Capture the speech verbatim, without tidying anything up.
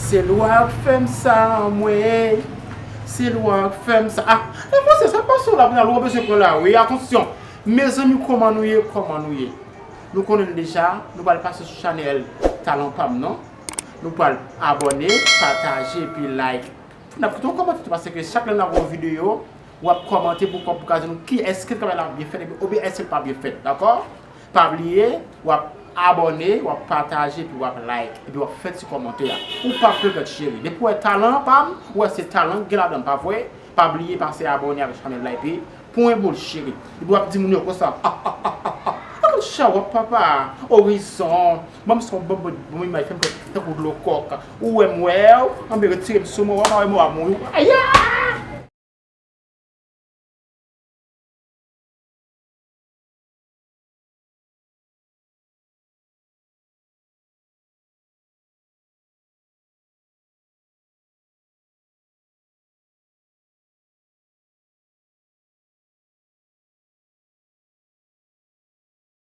Se lwa k fè m sa, mwen. Se lwa k fè m sa. Ah, e fransè, sa pa sou la pou nou bezwen pran la, wi. Atansyon. Mezanmi, kòman nou ye? Kòman nou ye? Nou konnen l deja. Nou pral pase sou chanèl Talan Pam nan. Nou pral abòne, pataje, epi like. N ap kite yon kòmantè tou, paske chak lè n ap yon videyo, w ap kòmante pou kòm pou ka di nou ki èske travay la byen fèt oubyen èske l pa byen fèt, dakò? Pa bliye, w ap abòne, w ap pataje, epi w ap like, epi w ap fè ti kòmantè a. Ou pa pè pèt cheri. Depi w wè Talan Pam, ou wè se talan k gen ladan l, pa vre? Pa bliye pase abòne avèk chanèl la, epi pwen boul cheri. Epi w ap di moun yo konsa. Ah, ah, ah, ah, ah. Ann chawòp papa. Orizon. Ban m se yon bon, bon, bon imaj, fè m tankou dlo kòk. Ou wè m wè w, anben retire m sou mwen, w ap wè mwen w ap mouri. Aya!